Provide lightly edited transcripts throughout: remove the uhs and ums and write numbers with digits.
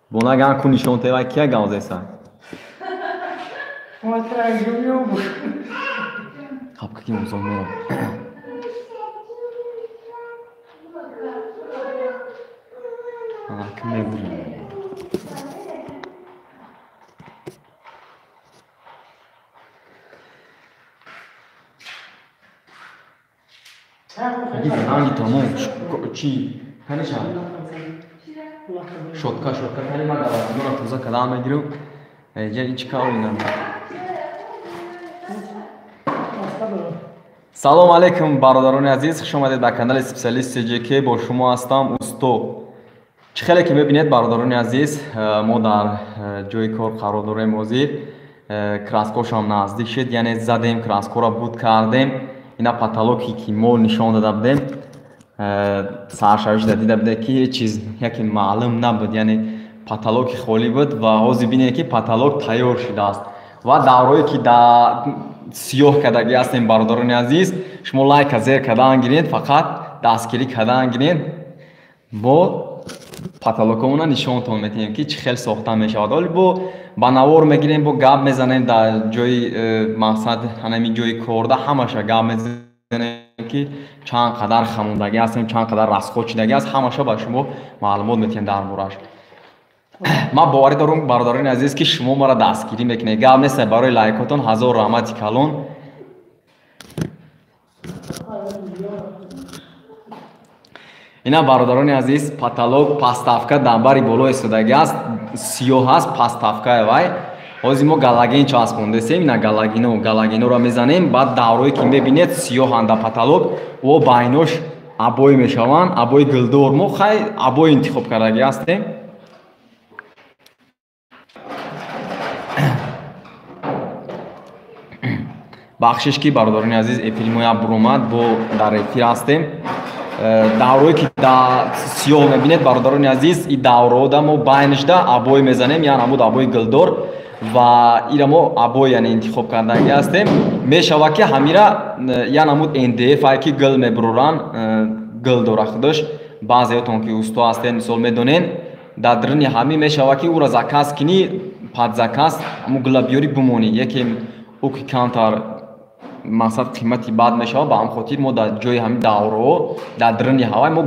Бонаган ку нишон тева кия гавзеса? Хапка ки музон мерам. Ки мебурам. Ранги тамом чи каниша шотка шотка кани ма галатинора тоза кадан мегирам. Эҷа ич каолинам. Салом алейкум, бародарони азиз, хуш омадед ба канали Специалист СЖК. Бо шумо ҳастам усто. Чӣ хеле ки мебинед, бародарони азиз, мо дар ҷои кор қарор дорем. Ҳозир краскошам наздик шуд, яъне задем краскоро, буд кардем. Ина потолоке ки мо нишон дода будем, саршавишда дида буде, ки ҳеҷ чиз яке маълум набуд, яъне потолоки холӣ буд. Ва ҳозир бинед, ки потолок тайёр шудааст ва даврое ки да сиёҳ кардагӣ ҳастем. Бародарони азиз, шумо лайка зер кардан гиред, фақат дастгирӣ кардан гиред. Бо потолокомона нишонтон метиҳем, ки чӣ хел сохта мешавад. Оли бо ба навор мегирем, бо гап мезанем дар ҷои мақсад, ҳанами ҷои корда ҳамаша гап мезанем, ки чанд қадар хамондагӣ ҳастем, чанд қадар расход шудагӣ аст, ҳамаша ба шумо маълумот метиҳем дар борааш. Ман боварӣ дорам, бародарони азиз, ки шумо маро дастгирӣ мекунед. Гап нест, барои лайкотон ҳазор раҳмати калон. Ина, бародарони азиз, потолок поставка дар бари боло истодагӣ аст, сиёҳ аст поставкаи вай. Ҳозир мо галоген часпондесем, ина галогино, галогиноро мезанем. Баъд даврое ки мебинед, сиёҳанда потолок, о байнош обои мешаванд, обои гулдор. Мо хай обои интихоб кардагӣ ҳастем. Бахшиш, ки бародарони азиз, эфири мо як буромад, бо дар эфир ҳастем. Даврое ки сиёҳ мебинед, бародарони азиз, и даврода мо байнишда обои мезанем, яъне ҳамуд обои гулдор. Ва ира мо обои, яъне, интихоб кардагӣ ҳастем. Мешавад, ки ҳамира яъне ҳамуд НДФ ае, ки гул мебуроранд, гул дора худаш. Баъзеотон ки усто ҳастен, мисол, медонен, дар даруни ҳамин мешавад, ки ӯро заказ кунӣ, под заказ ҳамун гула биёрӣ бимонӣ. Яке ӯ ки камтар, мақсад, қимати бад мешавад. Ба ҳамин хотир мо дар ҷои ҳамин давроҳо дар даруни ҳавай мо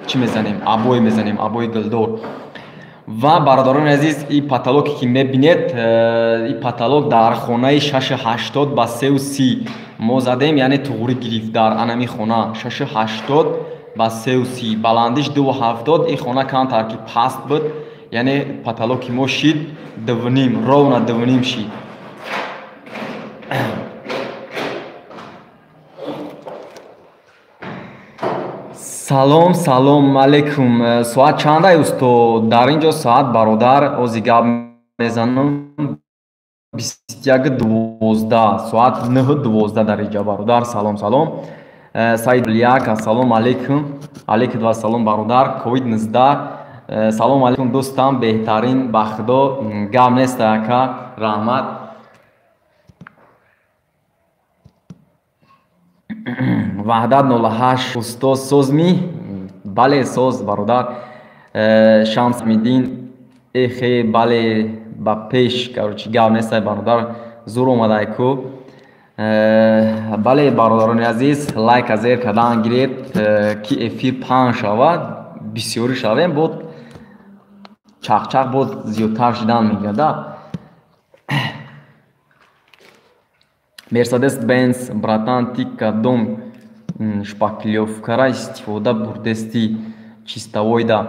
чӣ мезанем? Обои мезанем, обои гулдор. Ва, бародарони азиз, и потолоке ки мебинед, и потолок дар хонаи 6,80 ба 3,30 мо задем, яъне туғрӣ гирифт дар анами хона 6,80 ба 3,30, баландиш 2,70. И хона камтар ки паст буд, яъне потолоки мо шид 2,5, ровно 2,5 шид. Салом, салом алейкум. Соат чандай, усто, дар ин ҷо? Соат, бародар, ози гап мезанам, 21:12, соат 9:12 дар инҷа, бародар. Салом, салом. Саид як, ассалому алейкум. Алейкум вассалом, бародар. Ковид 19. Салом алейкум, дӯстам беҳтарин, ба худо гап нест, ака, раҳмат. Ваҳдат 08, устоз, созми? Бале, соз, бародар. Шамсмиддин, эхе, бале, ба пеш, короче, гап нестай, бародар, зур омадай ку. Бале, бародарони азиз, лайка зер кардан гиред, ки эфир паҳн шавад, бисёрӣ шавем, бод чақчақ боз зиёдтар шудан мегирада. Мерседес Бенз, братан, ти кадом шпаклёвкара истифода бурдести чистовойда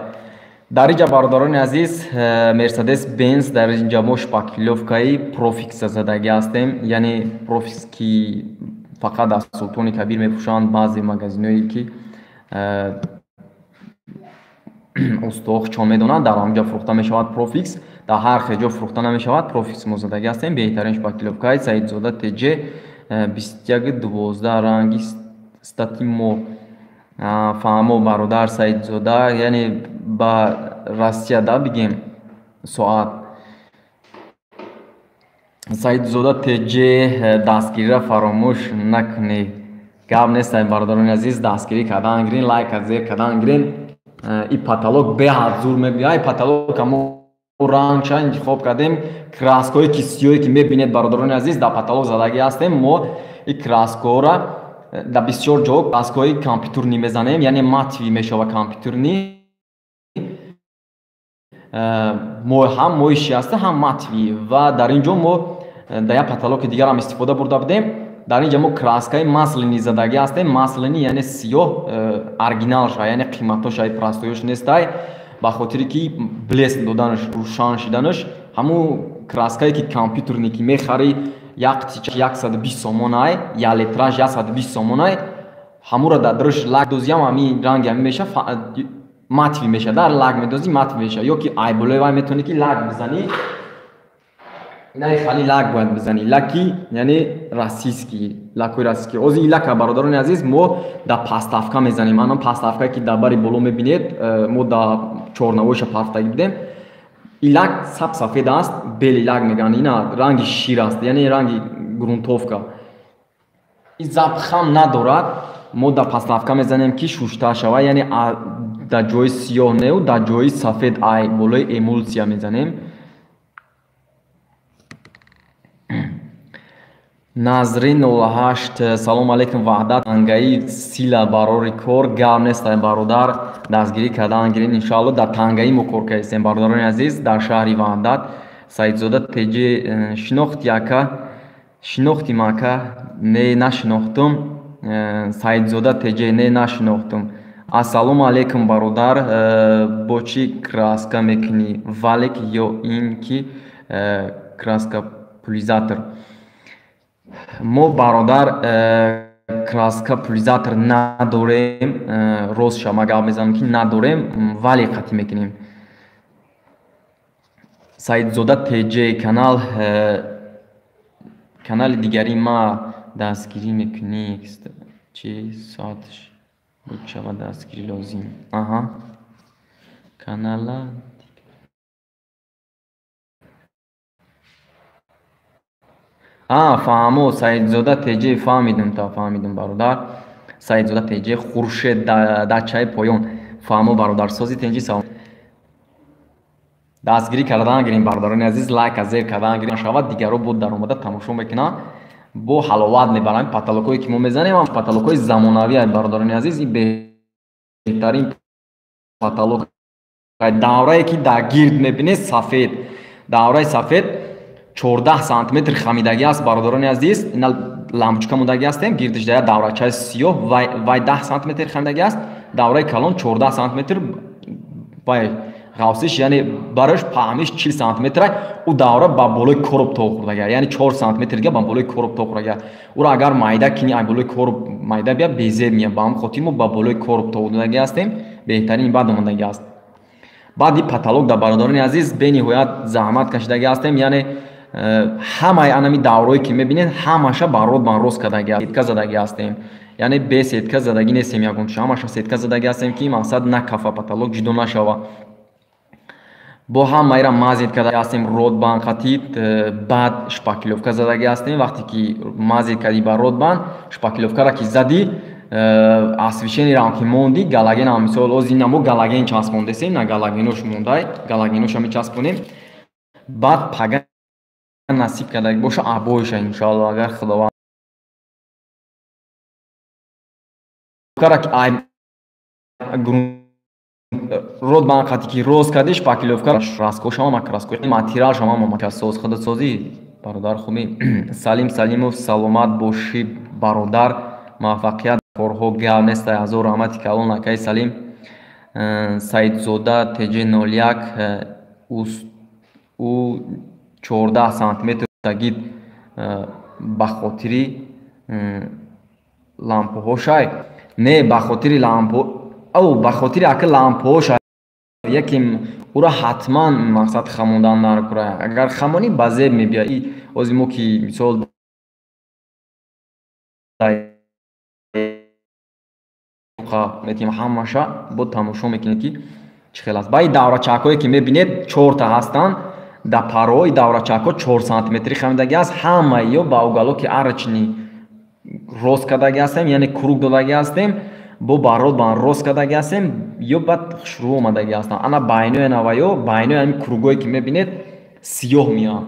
дар инҷа? Бародарони азиз, Мерседес Бенз, дар инҷа мо шпаклёвкаи Профикса задагӣ ҳастем, яъне Профикс, ки фақат аз Султони Кабир мефурӯшанд, баъзе магазиное, ки устоҳо чон медонанд, дар ҳамҷа фурӯхта мешавад Профикс. Дар ҳар хел ҷо фурӯхта намешавад. Профикс мо задагӣ ҳастем, беҳтарин шпаклёвкаи. Саидзода Тҷ, 21:12 ранги стати мо. Фаҳмо, бародар Саидзода, яъне ба Россия да бигем соат. Саидзода Тҷ, дастгириро фаромӯш накунед. Гап нестай, бародарони азиз, дастгирӣ кардан гирен, лайка зер кардан гирен. И потолок беҳад зур мебиёд, и потолок амо. Рангша интихоб кардем. Краское ки сиёҳе ки мебинед, бародарони азиз, дар потолок задагӣ ҳастем. Мо ин краскаҳоро дар бисёр ҷо краскаҳои компютернӣ мезанем, яъне матовый мешава компютернӣ. Ҳам моиши аста, ҳам матовый. Ва дар ин ҷо мо дар як потолоки дигарам истифода бурда будем. Дар ин ҷо мо краскаи масляный задагӣ ҳастем. Масляный яъне сиёҳ, оригиналша, яъне қиматоша простоёш нестай, ба хотире ки блеск доданаш, рӯшан шиданаш. Ҳамун краскае ки компютерне ки мехарӣ, як тича 120 сомонай, як литраж 120 сомонай, ҳамуро дар дараш лак дозиам, ҳамин ранги ҳамин меша, матовый меша. Дар лак медозӣ, матовый меша. Ё ки айболои вай метавонӣ ки лак бизанӣ. Инаи хали лак бояд бизанӣ, лаки яъне российский, лакҳои российский. Ози ин лака, бародарони азиз, мо дар подставка мезанем. Ана подставкае ки дар бари боло мебинед, мо дар чорнавоиша парфтагӣ будем. Ин лак саб сафед аст, белый лак мегӯянд. Ина ранги шир аст, яъне ранги грунтовка. Ин запахам надорад. Мо дар подставка мезанем, ки шушта шавад, яъне дар ҷои сиёҳ неу, дар ҷои сафед ай болои эмулсия мезанем. Назри 08, салом алейкум, Ваҳдат тангаи сила барори кор гарм нестай, бародар, дастгирӣ кардан гиред иншоалло. Дар тангаи мо кор кардем, бародарони азиз, дар шаҳри Ваҳдат. Саидзода ТЖ, шинохти ака, шинохти мака? Не, нашинохтум. Саидзода ТЖ, не, нашинохтум. Ассалому алейкум, бародар, бо чӣ краска мекунӣ, валик ё ин ки краска пулизатор? Мо, бародар, краска пулизатор надорем. Рост ша ма гап мезанам, ки надорем, вале қатӣ мекунем. Саидзода ТЖ, канал, канали дигари ма дастгирӣ мекунӣ? Чи соатш буд шава дастгирӣ лозим? Аҳа, канала. Фаҳмо, Саидзода ТЖ, фаҳмидум, та фаҳмидум, бародар. Саидзода ТЖ, Хуршед дачаи поён, фаҳмо, бародар, сози тенҷи, салом. Дастгирӣ кардан гирем, бародарони азиз, лайка зер кардан гирем, шавад дигаро бо даромада тамошо мекунанд, бо ҳаловат мебаранд. Потолокҳое ки мо мезанем, потолокҳои замонавӣ, бародарони азиз, ин беҳтарин потолок. Даврае ки дар гирд мебинед сафед, давраи сафед 14 сантиметр хамидагӣ аст, бародарони азиз. Ина лампочка мондагӣ ҳастем, гирдиш дар даврачаи сиёҳ, вай 10 сантиметр хамидагӣ аст. Давраи калон 14 сантиметр, вай ғафсиш, яъне бараш паҳмиш 40 сантиметр. Ӯ давра ба болои короб то хӯрдага, яъне 4 сантиметр дига ба болои короб то хӯрдага. Ӯро агар майда кини, ай болои короб майда бия, безеб мия. Ба ҳамин хотир мо ба болои короб то додагӣ ҳастем, беҳтарин баъд омадагӣ аст. Баъди потолок дар, бародарони азиз, бениҳоят заҳмат кашидагӣ ҳастем, яъне ҳамаи анами даврое ки мебинед, ҳамаша ба ротбан рост кардагӣ, сетка задагӣ ҳастем, яъне бе сетка задагӣ нестем ягонча, ҳамаша сетка задагӣ ҳастем, ки мақсад накафа, потолок ҷудо нашава. Бо ҳамаира мазать кардагӣ ҳастем ротбан қатӣ, баъд шпаклёвка задагӣ ҳастем. Вақте ки мазать кардӣ ба ротбан, шпаклёвкаро ки задӣ, освещениеам ки монди, галогенам, мисол, оз ина мо галоген часпондесем, на галогенош мондай, галогеноша мечаспонем. Баъд пага насиб кардаги боша, обоиша, иншоалло, агар Худованд ай ротбан қати ки рост кардӣ, шпаклёвка, краскошама, краско материал шама соз худсозӣ, бародар, хуби. Салим Салимов, саломат бошӣ, бародар, муваффақият, корҳо гап нестай. Ҳазор раҳмати калон, акаи Салим. Саидзода ТЖ 01, ӯ 14 сантиметр тагид ба хотири лампоҳошай? Не, ба хотири лампо, ав, ба хотири ака лампоҳоша, яке ӯро ҳатман мақсад хамондан наркура. Агар хамонӣ, ба зеб мебия. Ози мо ки мисол метиҳем, ҳамаша бо тамошо мекунед, ки чӣ хел аст. Баъди даврачакҳое ки мебинед, чорта ҳастанд дар парои даврачакҳо, 4 сантиметрӣ хамидагӣ аст. Ҳамаи ё ба уголоки арочный рост кардагӣ ҳастем, яъне круг додагӣ ҳастем. Бо барод бан рост кардаги ҳастем, ё баъд хушрӯ омадаги ҳастанд. Ана байнои наваё, байнои ҳамин кругое ки мебинед, сиёҳ меоянд.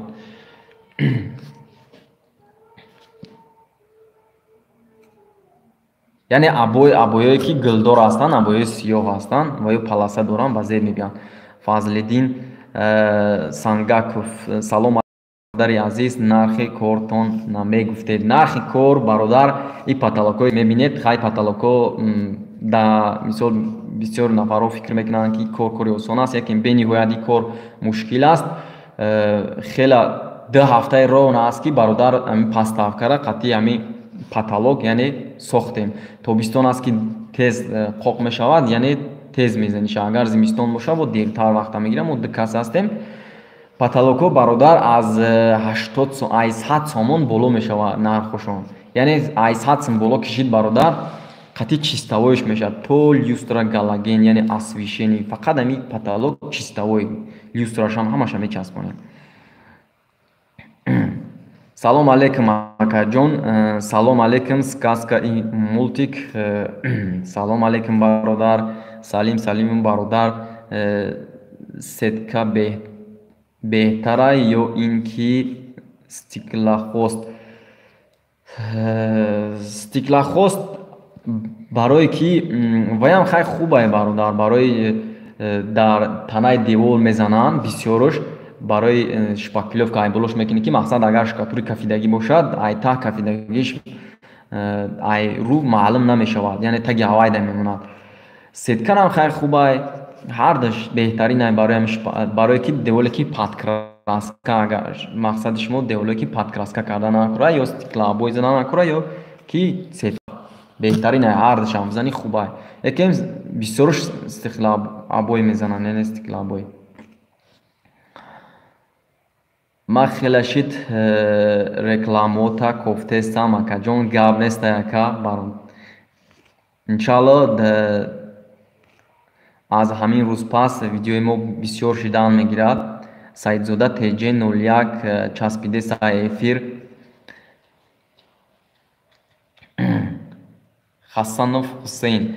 Яъне обоёе ки гулдор ҳастанд, обоёи сиёҳ ҳастанд ва ё паласа доранд, ба зер мебиёнд. Фазлиддин Сангаков: салом бародари азиз, нархи кортон намегуфтед. Нархи кор бародар, и потолокҳое мебинед, хай потолокҳо да мисол бисёр нафарҳо фикр мекунанд, ки кор кори осон аст, лекин бениҳоят ин кор мушкил аст. Хела 2 ҳафтаи роҳ аст, ки бародар ҳамин паставкара қатъи ҳамин потолок яъне сохтем. Тобистон аст, ки тез қоқ мешавад, яъне тез мезаниша. Агар зимистон бошад, бо дертар вақта мегирад. Мо 2 кас ҳастем. Потолокҳо бародар аз 80 ай 100 сомон боло мешавад нархошон. Яъне ай 100 сом боло кишид бародар, қатъи чистовоиш мешавад. То люстра, галоген, яъне освещение, фақат ҳамин потолок чистовой, люстрашам ҳамаша мечаспонем. Салом алейкум акаҷон, салом алейкум сказка и мультик, салом алейкум бародар, Салим Салимум бародар, сетка беҳтара ё ин ки стеклохост? Стеклохост барое ки ваям хай хубае бародар, барои дар танаи девор мезананд бисёрош, барои шпаклёвка айболош мекунӣ, ки мақсад агар шкатури кафидагӣ бошад, ай таҳ кафидагиш ай рӯ маълум намешавад, яъне таги ҳавайда мемонад. Сеткарам хай хубай, ҳардаш беҳтарин барое ки деволе ки подкраска, агар мақсади шумо деволе ки подкраска карда накура ё стеклообой зада накура ё ки сетка беҳтарин, ҳардашам бизани хубай. Лекин бисёрош стеклообой мезананд, яъне стеклообой. Ман хеле шид рекламота кофтестам акаҷон, гап неста яка барон. Иншалло аз ҳамин рӯз пас видеои мо бисёр шидан мегирад. Саидзода ТЖ01 часпидеса эфир. Хасанов Ҳусейн: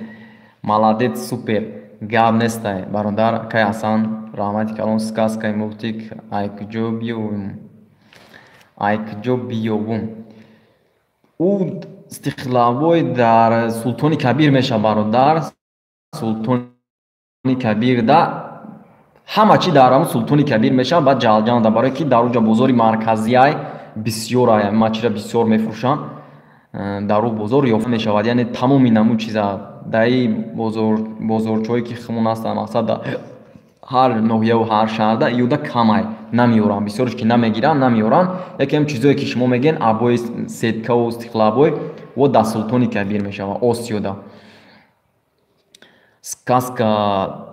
молодец, супер, гап нестай бародар. Акай Ҳасан, раҳмати калон. Сказкаи мультик айкуҷо биёвум, айкуҷо биёвум? Ӯ стихлавой дар Султони Кабир мешавад бародар. Султони Кабирда ҳама чи дар ҳамн Султони Кабир мешавад, баъд Ҷалҷанда, барое ки дар уҷа бозори марказиай бисёр ай, ма чира бисёр мефурӯшанд, дар ӯ бозор ёфта мешавад. Яъне тамоми намуд чиза даи бозорчаҳое ки хумон ҳастанд, мақсад ҳар ноҳияву ҳар шаҳрда иёда камай намеёранд, бисёрш ки намегиранд, намеёранд. Якем чизое ки шумо мегӯед, обои сеткаву стеклообой во дар Султони Кабир мешавад, Осиёда. Сказка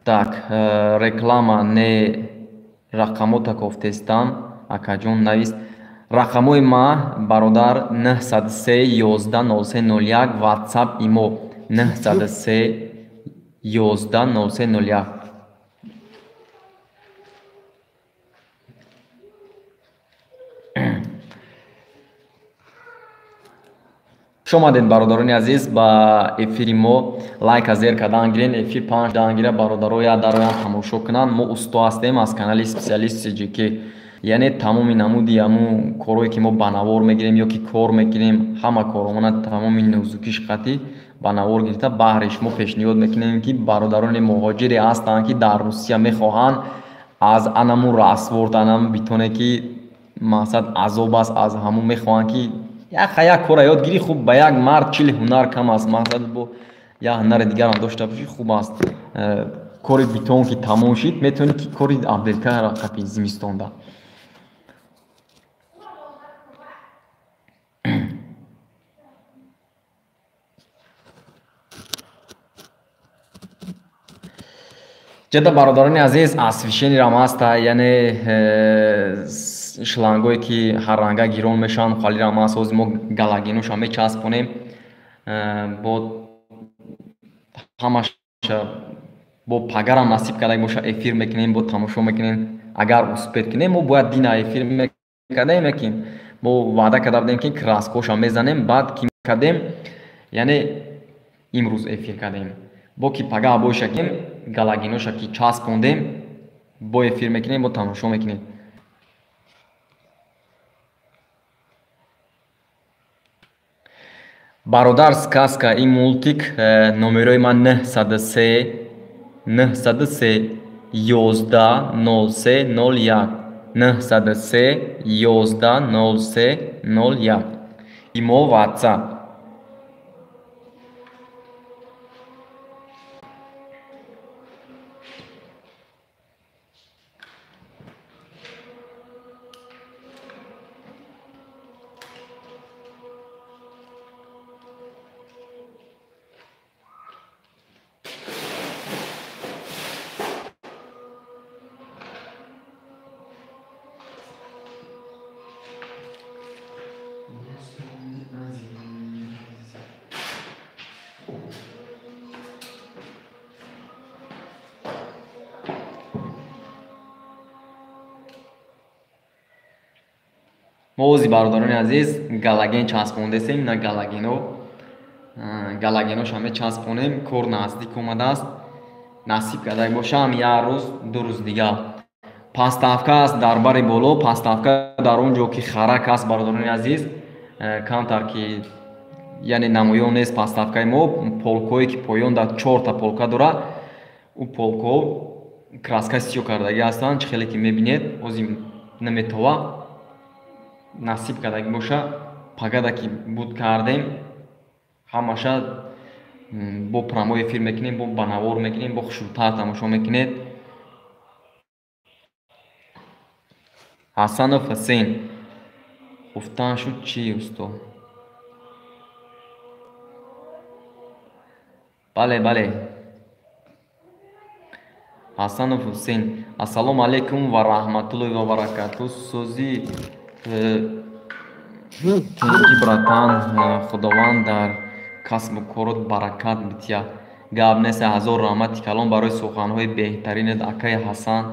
так реклама не рақамота кофтестам акаҷон, навис рақамҳои ма бародар: 903 11 03 01, WhatsApp, имо 903 11 03 01. Хуш омадед бародарони азиз ба эфири мо. Лайка зер кардан гирен, эфир 5 дан гира, бародаро я дароян тамошо кунанд. Мо усто ҳастем аз канали специалист CGK. Яъне тамоми намуди ҳамун корое ки мо ба навор мегирем ё ки кор мекунем, ҳама коромона тамоми нозукиш қатъи ба навор гирифта баҳри шумо пешниҳод мекунем, ки бародарони муҳоҷире ҳастанд, ки дар Русия мехоҳанд аз анамун расворд, анамун битоне ки мақсад азоб аст, аз ҳамун мехоҳанд ки як кора ёд гирӣ, хуб ба як мард 40 ҳунар кам аст, мақсад бо як ҳунари дигарам дошта бошӣ хуб аст. Кори битон ки тамом шид, метавонӣ ки кори абделкара қапи зимистонда. Ҷада бародарони азиз, освещениерам ҳаста, яъне шлангое ки ҳарранга гирон мешаванд, холирам ҳаст. Ҳозир мо галогеноша мечаспонем, бо ҳамаша бо пагарам насиб карда боша эфир мекунем, бо тамошо мекунем. Агар успет кунем, мо бояд дина эфир мекардем, лекин мо ваъда карда будем, ки краскоша мезанем, баъд ки кардем, яъне Имрӯз эфир кардем. Бо ки пага обойша кем, галагиноша ки часпондем, бо эфир мекунем, бо тамошо мекунем. Бародар, сказка ин мултик, номерои ман 903 903 11 03 01 903 11 03 01. Имо, WhatsApp. Мо ози, бародарони азиз, галаген часпондесем, на галагено. Галагеноша мечаспонем, кор наздик омадааст. Насиб карда бошам, як рӯз, ду рӯз дигар. Пастафка аст дар бари боло, пастафка дар он ҷо ки харак аст, бародарони азиз, камтар ки яъне намоён нест пастафкаи мо, полкое ки поён дар чорта полка дорад, ӯ полкҳо краска сиё кардагӣ ҳастанд, чӣ хеле ки мебинед, ози наметова. Насиб кардагӣ боша, пагада ки буд кардем, ҳамаша бо прямой эфир мекунем, бо банавор мекунем, бо хушрӯтар тамошо мекунед. Ҳасанов Ҳусейн, хуфтан шуд чӣ, усто? Бале, бале. Ҳасанов Ҳусейн, ассалому алайкум ва раҳматуллоҳи ва баракатуҳ. Сӯзи тинҷи братан, Худованд дар касбу корот баракат бития. Гап нест, ҳазор раҳмати калон барои суханҳои беҳтаринат, акаи Ҳасан.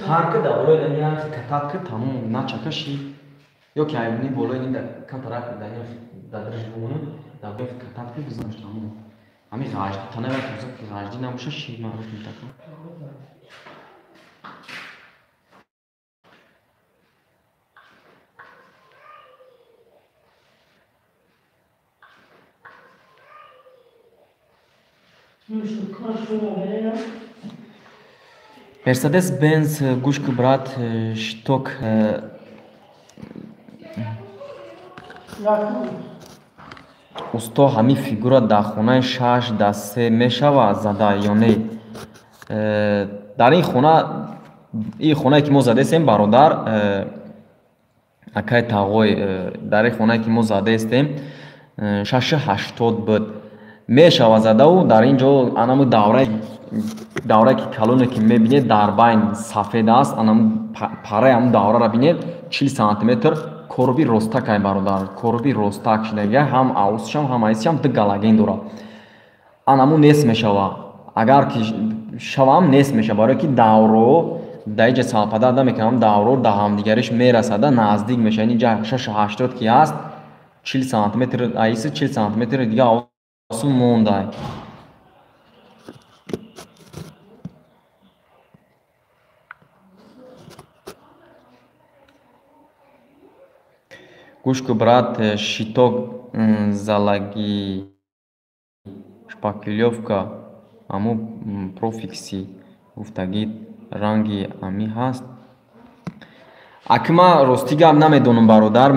Тарка да болои дан кататка тамом начака ши. Ё ки айни болои ин да камтарак да да држ бумону да кататка бизанаш тамом. Ами ғажди тана ва ки ғажди набоша ши маъруф митака. Мерседес Бенз гӯш ку брат шток усто ҳамин фигура дар хонаи 6-3 мешавад зада ё не? Дар ин хона, ин хонае ки мо задаестем бародар, акай тағой, дар ин хонае ки мо задаестем 6.80 буд. Мешавад задау дар ин ҷо анаму давраи ки калоне ки мебинед дар байн сафед аст, анаму параи ҳамун давраро бинед 40 сантиметр корби ростак ай бародар, корби ростак шидагия ҳам аусшам ҳам айсшам ду галоген дорад. Анаму нест мешава. Агар ки шавам нест мешава, барое ки давро дар иҷа салпада намекунам, давро да ҳамдигариш мерасада наздик мешава. Ин ҷа 6.80 ки ҳаст 40 сантиметр айси 40 сантиметр дига аусу мондай. Гӯш ку брат, щиток залаги шпаклёвка аму профикси гуфтагӣ ранги ами ҳаст. Аки ман ростӣ гап намедонам бародар,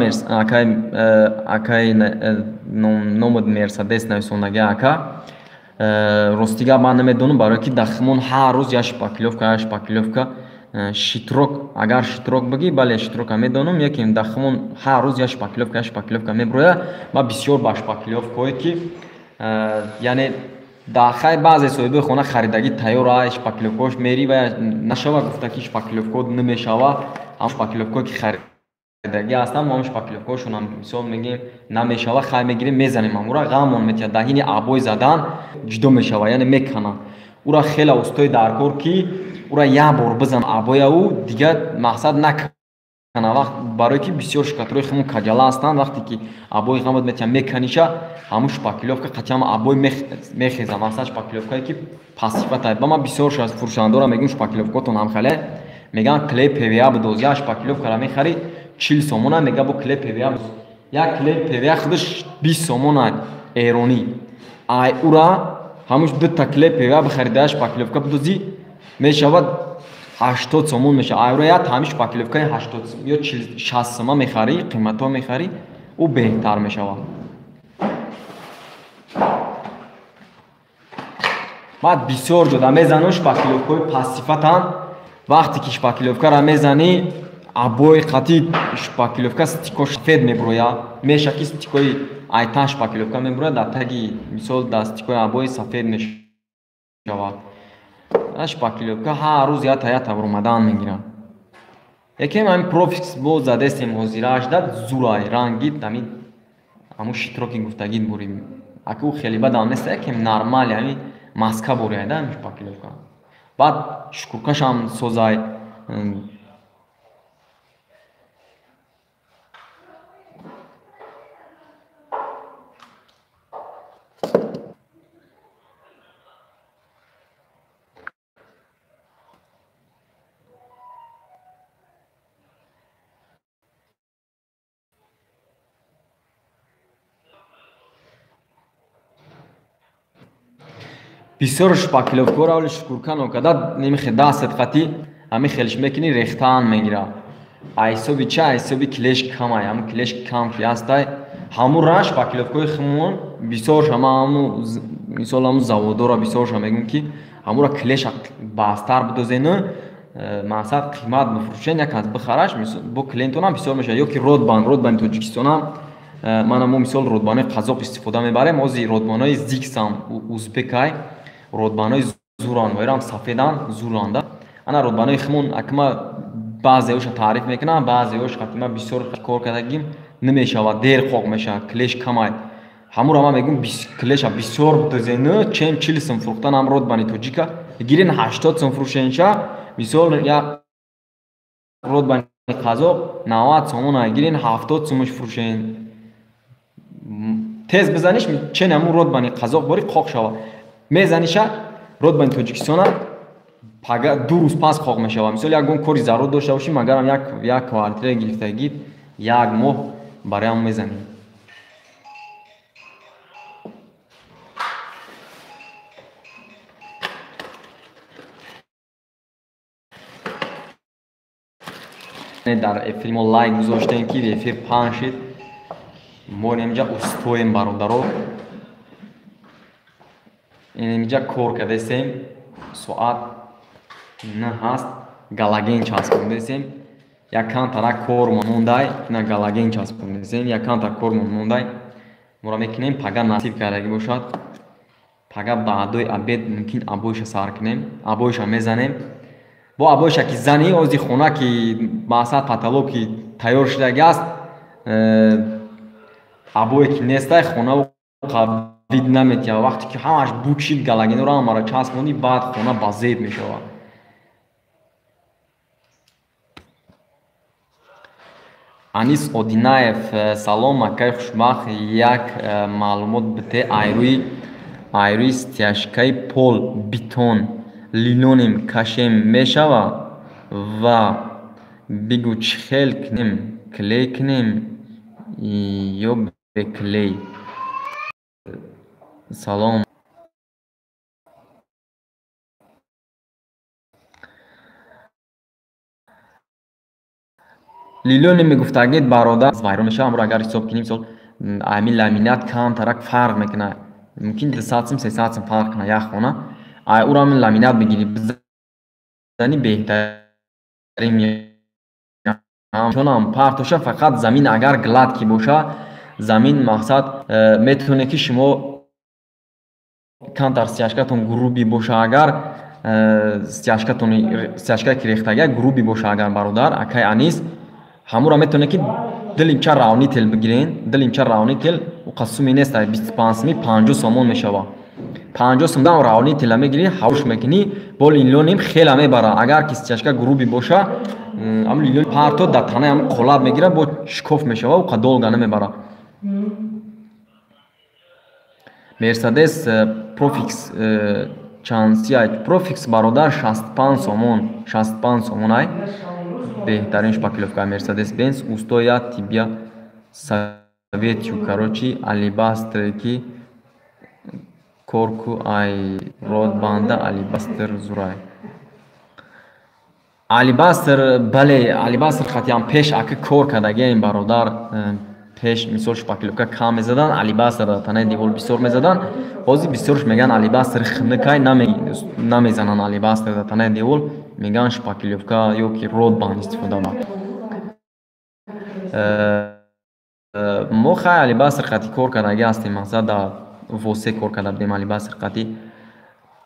акай номуд Мерседес нависондагӣ ака. Ростӣ гап ман намедонам, барое ки дар химон ҳар рӯз як шпаклёвка, як шпаклёвка шитрок, агар шитрок бигӣ, бале шитрока медонам, якем дар химон ҳар рӯз як шпаклёвка, як шпаклёвка меброяд. Ман бисёр ба шпаклёвкое ки яъне дар хай баъзе соҳибои хона харидагӣ тайёр ай шпаклёвкаош мери ва нашава гуфта ки шпаклёвко намешава. Ҳам шпаклёвкое ки харидагӣ ҳастанд, мо ҳам шпаклёвкаошонам мисол мегӯем намешава, хай мегирем мезанем, ҳамура ғамон метиҳад. Дар ҳини абой задан ҷудо мешава, яъне меканад. Ура хеле устои даркор ки ура як бор бизан абояу дигар мақсад накана. Вақт барое ки бисёр шикатрои химон каҷала ҳастанд, вақте ки абои ғамат метиҳанд меканиша, ҳамун шпаклёвка қатъиан абой мехеза. Мақсад шпаклёвкае ки пасифата. Ба ман бисёр фурӯшандора мегӯм шпаклёвкотон ҳамхеле мегӯянд клей ПВА бидоз. Як шпаклёвкара мехарӣ 40 сомона, мега бо клей ПВА. Як клей ПВА худаш 20 сомона эронӣ. Ай ура ҳамуш дута клей ПВА бихарида шпаклёвка бидозӣ мешавад 80 сомон мешавад. Айро як ҳамин шпаклёвкаи 80 ё 60 сома мехарӣ, қиматҳо мехарӣ, ӯ беҳтар мешавад. Баъд бисёр ҷода мезанам шпаклёвкаҳои пастсифатанд. Вақте ки шпаклёвкаро мезанӣ, абои қатъи шпаклёвка стико сафед меброяд. Мешавад ки стикои айтан шпаклёвка меброяд, дар таги мисол дар стикои абои сафед мешавад. Шпаклёвка ҳар рӯз ята ята баромадан мегирад. Якем ҳамин профикс бо задестем ҳозирааш дад зурай ранги ҳамин ҳамун шитроки гуфтагит бурим. Аки ӯ хеле бадам нест, якем нормали ҳамин маска буряда ҳамин шпаклёвка. Баъд шукуркашам созай. Бисёр шпаклёвкаро аввали шукурка нокарда немихе дастет қатӣ ҳамин хелиш мекунӣ рехтаан мегирад. А ҳисоби чи? А ҳисоби клеш камай, ҳамун клеш кам ки ҳастай, ҳамун ранг шпаклёвкаҳои химон бисёрша ман ҳамун мисол ҳамун заводора бисёрша мегӯм ки ҳамура клеша бастар бидозену мақсад қимат бифурӯшен, як аз бихараш бо клиентонам бисёр мешавад. Ё ки родбан, родбани Тоҷикистонам ман ҳамун мисол родбанои қазоқ истифода мебарем, ози родбанои зиксам узбекай, родбанои зуран вайрам сафедан зуранда. Ана родбанои химон акма баъзеҳоша таъриф мекунам, баъзеҳош қатима бисёр кор кардагим намешавад, дер қоқ мешавад, клеш камай. Ҳамура ман мегӯм клеша бисёр дозену чем 40 сум фурӯхтан ҳам родбани тоҷика Гирин 80 сум фурӯшенша, мисол як ротбани қазоқ 90 сомон гирин 70 сумаш фурӯшен. Тез бизаниш чен ҳамун ротбани қазоқ бори қоқ шава. Мезаниша ротбани Тоҷикистона пага 2 рӯз пас қоқ мешава. Мисол ягон кори зарур дошта бошӣ, магарам як квартира гирифтагӣ як моҳ барои мезанем. Дар эфири мо лайк гузоштем ки эфир паҳн шид. Мо инҷа устоем бародаро. Инҷа кор кардесем. Соат 9 ҳаст, галоген часпондесем. Як камтара кор мондай, ина галоген часпондесем, як камтар кор мондай. Моро мекунем, пага насиб кардагӣ бошад. Пага баъдои обед мумкин обоиша сар кунем, обоиша мезанем. Бо обоиша ки зани, ози хона ки масад потолок ки тайёр шудагӣ аст, обое ки нестай, хонаву вид наметиҳад. Вақте ки ҳамаш бучид, галогенро ҳамаро часпондӣ, баъд хона ба зеб мешавад. Анис Одинаев, салом акай хушбахт, як маълумот бите айрӯи стяжкаи пол бетон линолеум кашем мешава ва бигӯ чӣ хел кунем, клей кунем ё беклей? Салом. Лилоне мегуфтагид бародар вайрон мешава, амро агар ҳисоб кунем, мисол ами ламинат камтарак фарқ мекунад, мумкин 200 сум 300 сум фарқ кунад як хона. Ай уро ҳамин ламинат бигирӣ бизани беҳтарин мешавад. Партоша фақат замин агар гладкий боша, замин мақсад метавонед ки шумо камтар стяжкатон грубӣ боша, агар стяжкатон стяжка ки рехтага грубӣ боша, агар бародар акай Анис ҳамуро метавонед ки дилимча равнител бигирен. Дилимча равнител уқа суми нест, 25 суми 50 сомон мешава. 50 сум дам равнителя мегирӣ, ҳавш мекунӣ, бо линолеум хела мебара. Агар ки стяжка грубӣ боша, ҳамун линолеум парто дар танаи ҳамун қолаб мегира, бо шикоф мешава, уқа долга намебара. Мерседес Профикс чанд си? Профикс бародар 65 сомон, 65 сомон ай. Беҳтарин шпаклёвка Мерседес Бенз. Усто, я тебя советую, короче, алебастр ки корку ай ротбанда алебастр зурай. Алебастр, бале, алебастр хатиам пеш ака кор кардагием бародар. Пеш мисол шпаклёвка кам мезадан, алебастр дар танаи девор бисёр мезадан. Ҳозир бисёрш мегӯянд алебастр хунукай, намезананд алебастр дар танаи девор, мегӯянд шпаклёвка ё ки ротбанд истифода бар. Мо хай алебастр қати кор кардагӣ ҳастем, мақсад дар восе кор карда будем алебастр қати.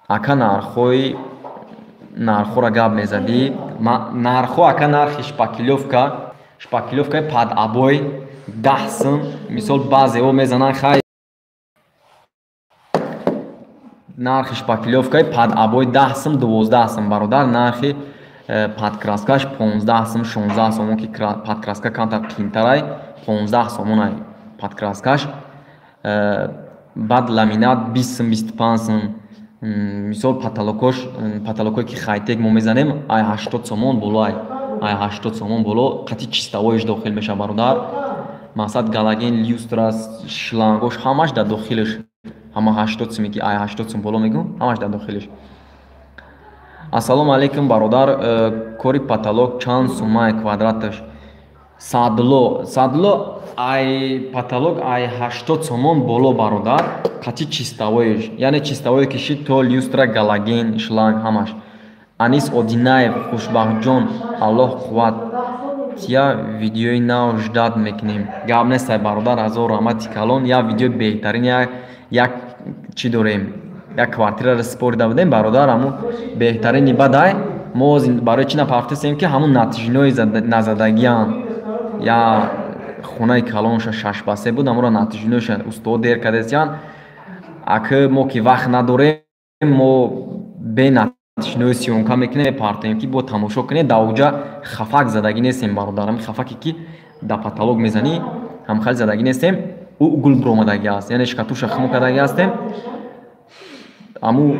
Ака нархҳоро гап мезадӣ. Нархҳо ака нархи шпаклёвка, шпаклёвкаи под обой 10 сум, мисол баъзеҳо мезананд хай нархи шпаклёвкаи под обой 10 сум, 12 сум бародар, нархи подкраскаш 15 сум, 16 сомон, ки подкраска камтар қимтарай, 15 сомонай подкраскаш. Баъд ламинат 20 сум, 25 сум. Мисол потолокош, потолокое ки хайтек мо мезанем, ай 80 сомон боло, ай 80 сомон боло, қати чистовоиш дохил мешавад бародар. Мақсад галоген, люстра, шлангош ҳамаш дар дохилаш. Ҳама 80 суме ки ай 80 сум боло мегӯм, ҳамаш дар дохилаш. Ассалому алайкум бародар, кори потолок чанд сумай квадраташ? Садло, садло ай потолок ай 80 сомон боло бародар, қати чистовоиш, яъне чистовое кишид то люстра, галоген, шланг ҳамаш. Анис Одинаев, хушбахтҷон, Аллоҳ қувват тия, видеои нав ждать мекунем. Гап нестай бародар, ҳазор раҳмати калон. Як видеои беҳтарин, як чӣ дорем, як квартираро супорида будем бародар, ҳамун беҳтарини бадай. Мо барои чӣ напартесем ки ҳамун натиҷинои назадагиам, я хонаи калонша 6 ба 3 буд, ҳамонро натиҷиноша устод дер кардесиян. Аки мо ки вақт надорем, мо бе Шинои съёмка мекунем, мепартоем, ки бо тамошо кунед. Дар оҷа хафак задагӣ нестем, бародар. Ҳами хафаке, ки дар потолок мезанӣ, ҳамхали задагӣ нестем. Ӯ гул биромадагӣ аст, яъне шкатуша хунук кардагӣ ҳастем. Аму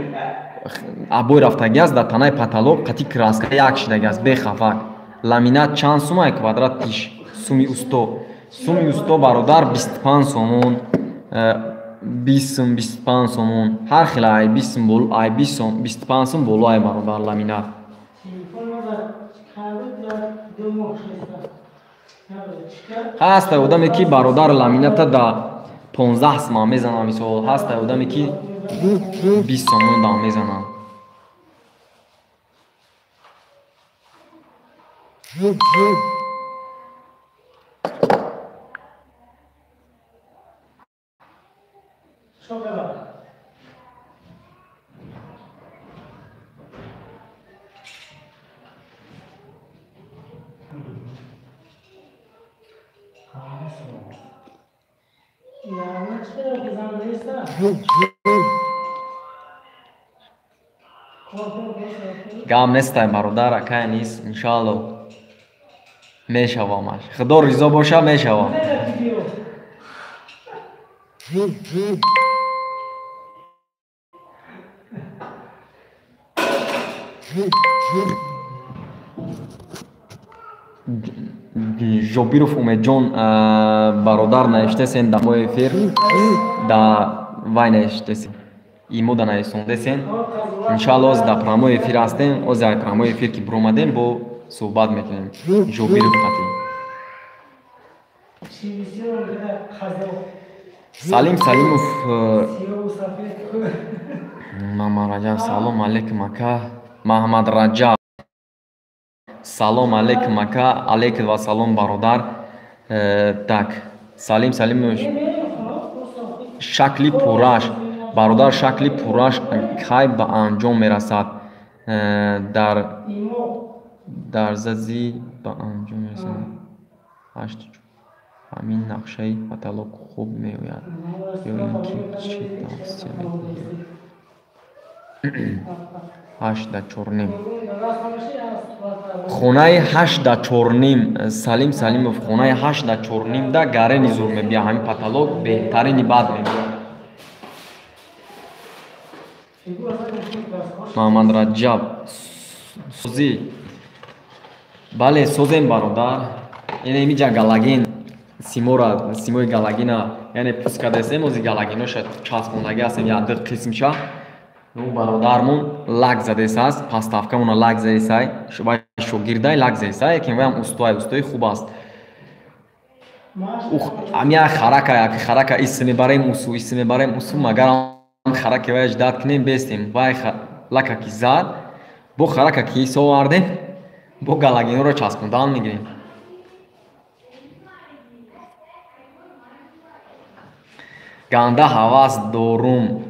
обой рафтагӣ аст дар танаи потолок, қати краска як шидагӣ аст, бехафак. Ламинат чанд сумай квадрат тиш? Суми усто. Суми усто, бародар, 25 сомон, 20 сум, 25 сомон, ҳар хел ай 20 сум боло, ай 20 сом, 25 сум боло ай, бародар, ламинат. Ҳаста одаме, ки, бародар, ламината да 15 сум мезанам, мисол, ҳаста одаме, ки 20 сомон да мезанам. Гам нестай, бародар, акай нист, иншоалло мешавамаш. Худо ризо боша, мешавам. Жобиров Умедҷон, бародар, навиштесен дар мои эфир, да вай навиштесен, имо да нависондесен. Иншоалло, оз дар прямой эфир ҳастем, оз дар прямой эфир ки биромадем, бо суҳбат мекунем Жобиров қатӣ. Салим Салимов, Маҳмад Раҷаб, салом алейкум, ака. Маҳмад Раҷаб, салом алейкум, ака. Алейкум ва салом, бародар. Так, Салим Салимов, шакли пурраш, бародар, шакли пурраш кай ба анҷом мерасад? Дар зази ба анҷом мерасад. Ҳашт ҳамин нақшаи потолок хуб меояд ё ин ки чӣ тавсия медиҳед? 8 да 4.5. Хонаи 8 да 4.5, Салим Салимов, хонаи 8 да 4.5 да гарени зур мебия, ҳамин потолок беҳтарини бад мебия. Маҳмад Раҷаб, созӣ? Бале, созем, бародар. Яъне имиҷа галагин симора, симои галагина, яъне пус кардасем, ози галагиноша часпондагӣ ҳастем, як ду қисмша. Ӯ бародармон лак задесааст, поставкамона лак задесай, вай шогирдай, лак задесай, лекин вайам устоай, устои хуб аст. Ами як харака, як харака ис мебарем, усу ис мебарем, усу, магарам хараки вай ждать кунем, бестем. Вай лака ки зад, бо харака ки ис овардем, бо галагиноро часпондан мегирем. Ганда ҳавас дорум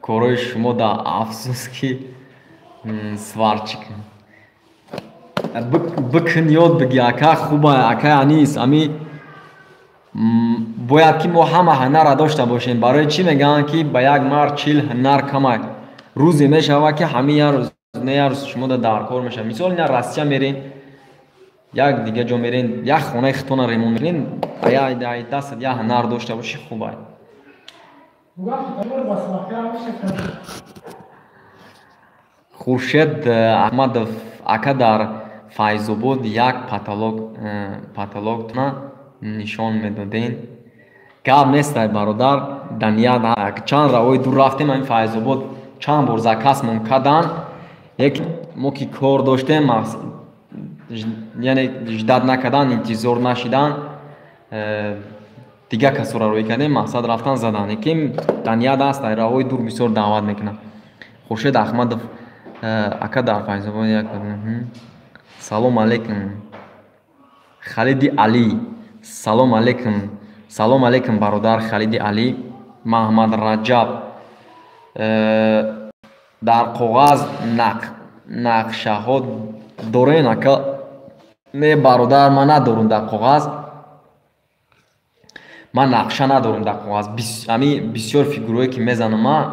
корои шумо да, афсӯс, ки сварщик. Бикун, ёд биги, ака, хуба, ака Анис. Ами бояд ки мо ҳама ҳунарра дошта бошем. Барои чӣ мегӯянд, ки ба як мард 40 ҳунар камай? Рӯзе мешавад, ки ҳамин як рӯз не, як рӯз шумо дар кор мешавад. Мисол, ина Россия мерен, як дига ҷо мерен, як хонаи хитона ремонт мекунен, дастат як ҳунар дошта бошӣ, хубай. Хуршед Аҳмадов, ака, дар Файзобод як потолоктона нишон медоден? Гап нестай, бародар, даният чанд равои дур рафтем, ҳамин Файзобод чанд бор заказмон карданд, як мо ки кор доштем, яъне ждать накардан, интизор нашидан, дигар касоро рӯй кардем, мақсад рафтан задан. Лекин даният аст, равои дур бисёр даъват мекунанд. Хуршед Аҳмадов, ака, дар Файзобод як. Салом алейкум, Халиди Алӣ, салом алейкум, салом алейкум, бародар Халиди Алӣ. Маҳмад Раҷаб, дар коғаз нақшаҳо дорен, ака? Не, бародар, ман надорум дар коғаз, ман нақша надорум дар коғаз. Ами бисёр фигурое, ки мезанам, ман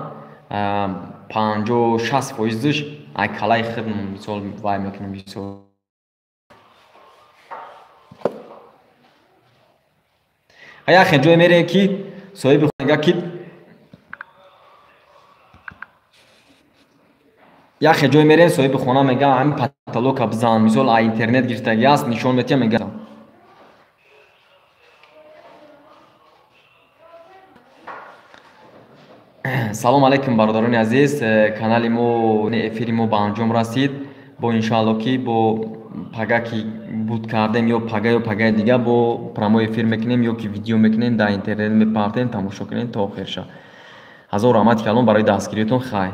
50-60 фоизш ай калаи худ мисол вай мекунем бисёр. Яхе ҷое мерем ки соҳиби мега ки яхе ҷое мерем, соҳиби хона мега ҳамин потолока бизан, мисол а интернет гирифтагӣ аст, нишон метиҳам, мега Салом алейкум, бародарони азиз, канали мо, эфири мо ба анҷом расид. Бо иншоалло ки бо пага ки буд кардем, ё пага ё пагаи дига бо прямой эфир мекунем ё ки видео мекунем, дар интернет мепартем, тамошо кунем то охирша. Ҳазор раҳмати калон барои дастгириятон. Хайр.